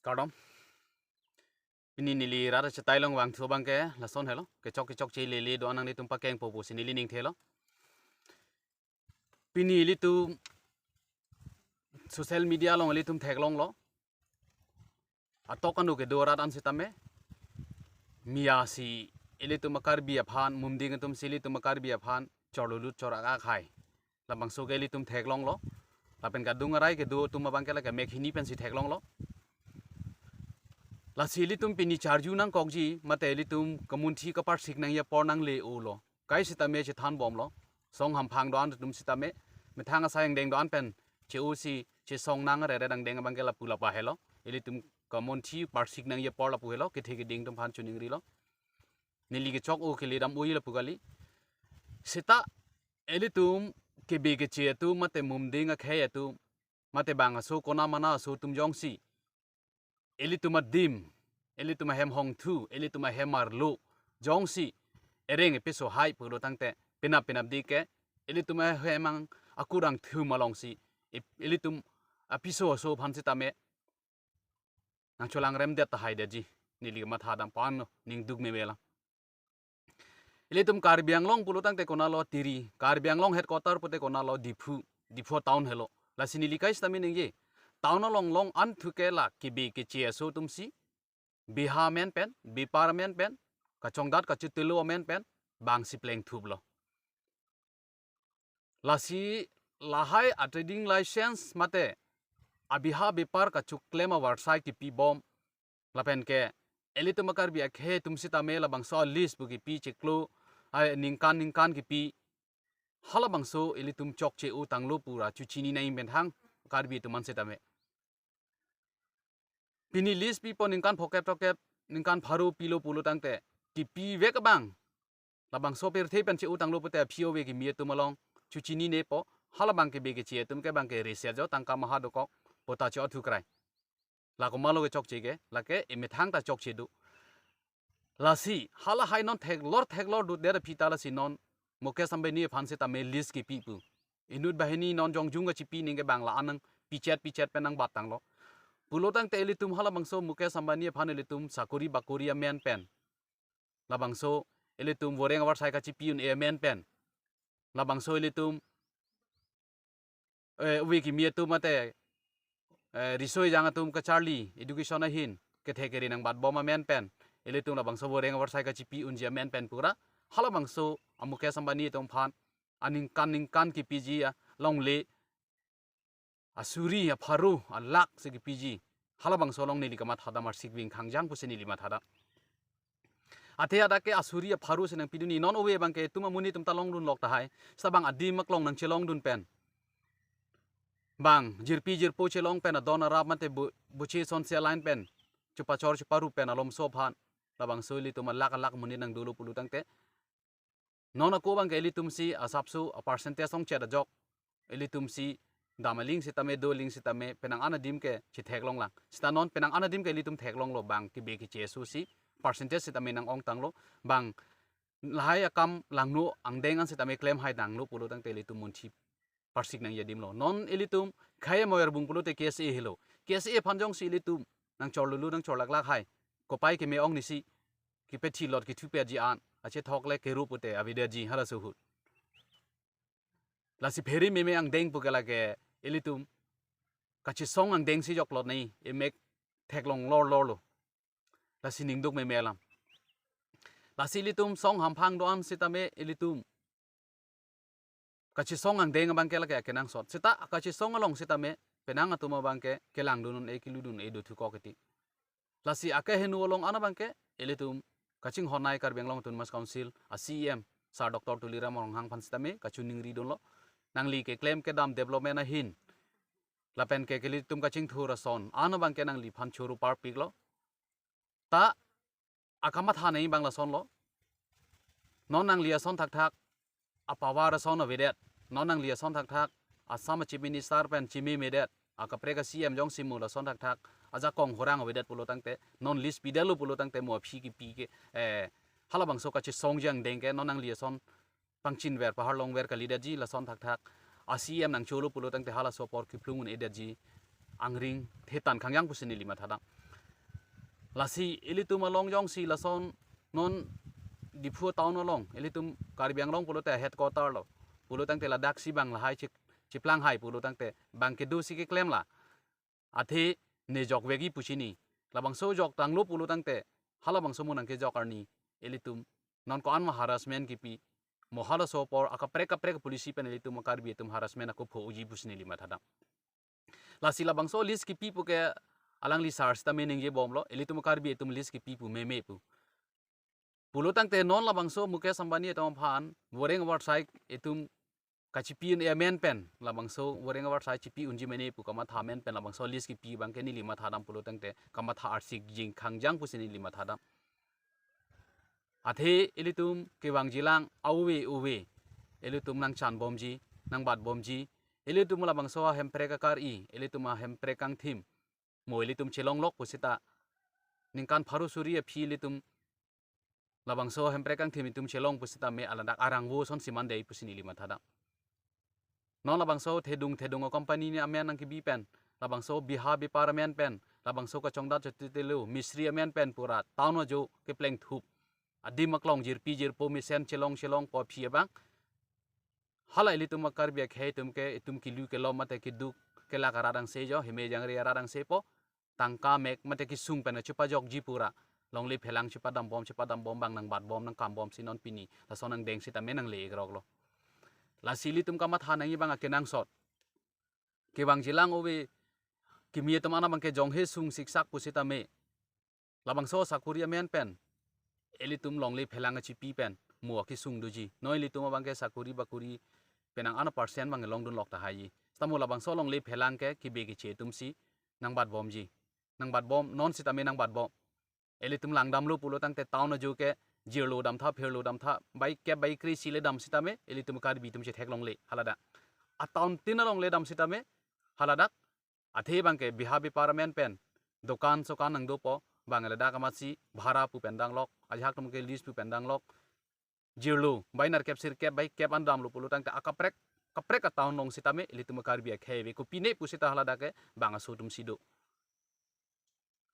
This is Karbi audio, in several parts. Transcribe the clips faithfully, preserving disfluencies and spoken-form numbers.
Kardom. Pini neli rat achetai along vangthu abangke lason helo. Kechok kechokche lele do-an nanglitum pakengpo pusi neli ning thelo. Pini ilitum social media along ilitum theklonglo. Atok anu kedo rat an sitame, mia si ilitum a-Karbi aphan, Mumding atum si ilitum a-Karbi aphan chorlulut chor-ak-ak hai. Labangso ke ilitum theklonglo. Lapen kadung arai kedo atum abangke lake mek hini pensi theklonglo. Lasi ilitum pini charju nangkokji, mate ilitum kamunthi kaparsik nangji apor nangle-olo. Kai sitame chethanbomlo. Song hamphang do-an atum sitame, methang asai angdeng do-an pen che-o si chesong nang rere angdeng abangke lapu lapa helo. Ilitum kamunthi parsik nangji apor lapu helo, kethe keding atum aphan choningrilo. Neli kechok o kele dam-oi lapu kali. Seta ilitum kebe keche atum, mate Mumding akhei atum, mate bang aso kona mana aso atum jongsi ilitum adim, ilitum ahem hongthu, ilitum ahem arlo jongsi ereng episo hai pulo tangte, penap penapdi ke ilitum ahem ang akurang thum alongsi, i-, ilitum apiso aso aphan sitame nangcholangrem det tahai detji. Neli matha dam pan no, ningduk meme lang. Ilitum Karbi Anglong pulo tangte konatlo, Tiri. Karbi Anglong headquarter pute konatlo, Diphu. Diphu town helo. Lasi neli kai sitame ningje, town along long an thu ke la kebe keche aso atum si, beha amen pen, bepar amen pen, kachongdat kachotelo amen pen bangsi plengthuplo. Lasi lahai a-trading license mate abeha bepar kachoklem avarsai kipibom, lapen ke ilitum a-Karbi akhei atum sitame labangso a-lease pu kipi chiklo, ai, ningkan ningkan kipi, halabangso ilitum chokche-o tanglo pura chochini nangji pen thang Karbi atum an sitame. Pini lease pipo ningkan phokep tokep, ningkan pharo pilo pulo tangte, kipivek abang labangso pirthe pen che-o tanglo pute aphi ove kimi atum along chochininepo, halabang kebe keche atum ke bangke reset jo, tangka maha dokok, pota cho athukrai. La komatlo kechokche ke, lake emethang ta chokche do. Lasi halahai non theklor theklor dut der aphi ta lasi non Mukesh Ambani aphan sitame lease kipi pu. Inut banghini non jongjung kachipi ningke bang la-an nangpichet pichet pen nangbat tanglo. Pulo tangte ilitum halabangso Mukesh Ambani aphan ilitum sakori bakori amen pen, labangso ilitum voreng avarsai kachipi un-e amen pen, labangso ilitum, eh, ove kimi atum mate, eh, riso ejang atum kacharli education ahin kethe kere nangbatbom amen pen, ilitum labangso voreng avarsai kachipi unji amen pen pura, halabangso a-Mukesh Ambani atum aphan aningkan ningkan kipiji alongle asuri, apharo, alakh si kipiji, halabangso along neli kamatha dam, arsik ving khangjang pusi neli matha dam. Athe hadak ke asuri apharo si nangpidunji, non ove bangke itum amonit atum ta longdunlok tahai, seta bang adim aklong nangchelongdun pen, bang jirpi jirpo chelong pen, adon arap mate bo-, boche sonse a-line pen chopachor choparup pen alomso aphan, labangso ilitum alakh alakh amonit nangdolo pulo tangte, non ako bangke ilitum si asapso a-percentage ongchet ajok, ilitum si dam aling sitame, do aling sitame, penang an adim ke chetheklonglang. Seta non penang an adim ke ilitum theklonglo, bang kebe keche aso si percentage sitame nang-ong tanglo, bang lahai akam langno angdeng an sitame klem hai tanglo pulo tangte ilitum munthi parsik nangji adim lo. Non ilitum khei amoyar bung pulote K S A helo. K S A aphan jongsi ilitum nangchorlulu nangchorlaklak hai, kopai keme ong nisi, kipethi lot kithupetji an, achethok le keru pute avedetji halaso ahut. Lasi phere meme angdeng pu ke lake ilitum kachesong angdeng si joklot nangji, emek theklong lor lor lo. Lasi ningduk meme alam. Lasi ilitum song hamphang do-an sitame ilitum kachesong angdeng abangke lake akenangsot. Seta kachesong along sitame penang atum abangke kelangdun un-e, keludun un-e do thukok iti. Lasi akehenu along an abangke ilitum kachinghon nai Karbi Anglong Autonomous Council a-C E M Sir Doctor Tuliram Ronghang aphan sitame kachiningri dunlo. Nangli keklem kedam development ahin, lapen ke ilitum kachingthur ason an abangke nangliphan choro parpiklo. Ta akamatha nangji abang lasonlo. Non nangli ason thakthak apower ason avedet. Non nangli ason thakthak Assam a-Chief Minister pen chememedet, akaprek a-C M jongsi mo lason thakthak ajakong horang avedet pulo tangte, non lease pidetlo pulo tangte mo aphi kipi ke, eh, halabangso kachesongji angdeng ke non nangli ason pangchinver pahar longver kalidetji, lason thakthak a-C E M nangcholo pulo tangte halaso apor kiplung un-edetji angring thetan khangjang pusi neli matha dam. Lasi ilitum along jongsi lason non Diphu town along, ilitum Karbi Anglong pulote headquarter lo. Pulo tangte ladaksi bang lahai chik, chiplang hai pulo tangte bang kedo si keklem la. Athe ne jokvekji pusi ni. Labangso joktanglo pulo tangte, halabangso mo nangkejok arni, ilitum non ko-an ma harassment kipi, mo halaso apor akaprek kaprek policy pen ilitum Karbi atum harassment ako pho-oji pusi neli mathadam. Lasi labangso list kipi pu ke alangli sar sitame ningjebomlo, ilitum Karbi atum list kipi pu meme pu. Pulo tangte non labangso Mukesh Ambani atum aphan voreng avarsai itum kachipi un amen pen, labangso voreng avarsai chipi unji mene pu kamatha amen pen labangso list kipi abangke neli mathadam pulo tangte kamatha arsik jing khangjang pusi neli mathadam. Athe ilitum kevangjilang ave ave, ilitum nangchanbomji, nangbatbomji, ilitum labangso ahemprek akar-i, ilitum ahemprek kangthim, mo ilitum chelonglok pusita ningkan pharo suri aphi ilitum labangso hemprek kangthim itum chelong pusitame aladak arangvo ason si mandei pusi neli mathadam. Non labangso thedung thedung a company ni amen nangkebi pen, labangso beha bepar amen pen, labangso kachongdat chotitelo mistri amen pen pura town ajo kepleng thup, adim aklong jirpi jirpo mesen chelong chelongpo aphi abang, hala ilitum Karbi akhei atum ke itum kelu kelom mate keduk kelak arat angse jo, heme jangre arat angsepo, tangka mek mate kesung pen chepajokji pura longle phelang chepadambom chepadambom bang nangbatbom nangkambomsi non pini lason nangdeng sitame nangle-ikroklo. Lasi ilitum kamatha nangji abang akenangsot. Kevangjilang ave, kimi atum an abangke jonghe sung siksak pusitame labangso sakori amen pen ilitum longle phelang achipi pen mo akesung doji. Non ilitum abangke sakori bakori penang an percent abang longdunlok tahai. Sitamo labangso longle phelang ke kibe kiche atumsi nangbatbomji. Nangbatbom, non sitame nangbatbom. Ilitum langdamlo pulo tangte town ajo ke jirlo damtha, phirlo damtha, bai kep bai kre si le dam sitame, ilitum Karbi atum chetheklongle, haladak. A town tin along le dam sitame, haladak. Athe abangke beha bepar amen pen, dokan sokan nangdopo, bang ladak amatsi, bhara pu pen danglok, ajahak atum ke lease pu pen danglok, jirlo, bai nerkep sirkep, bai kep an damlo pulo tangte akaprek, kaprek a town along sitame, ilitum Karbi akhei ave, kopine pusita haladak ke, bang aso atumsi do.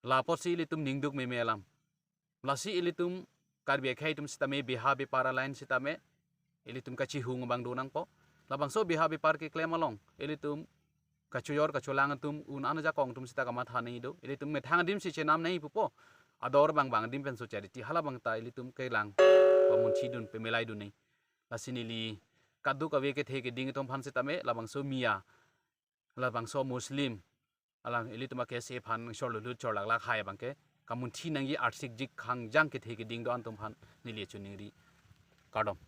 La apotsi ilitum ningduk meme alam. Lasi ilitum Karbi akhei atum sitame beha bepar a-line sitame, ilitum kachihung abang do nangpo. Labangso beha bepar keklem along, ilitum kachojor kacholang atum un an ajakong atum sita kamatha nangji do. Ilitum methang adim si chenam nangji pupo. Ador bang bang adim pen so charity halabang ta ilitum kelang pamunchidun pemelaidun nangji. Lasi neli kaduk ave kethe keding atum aphan sitame labangso Miya, labangso Muslim, alang ilitum a-K S A aphan chorlulut chorlaklak hai abangke kamunthi nangji arsik jik khangjang kethe keding do-an atum aphan neli choningri. Kardom.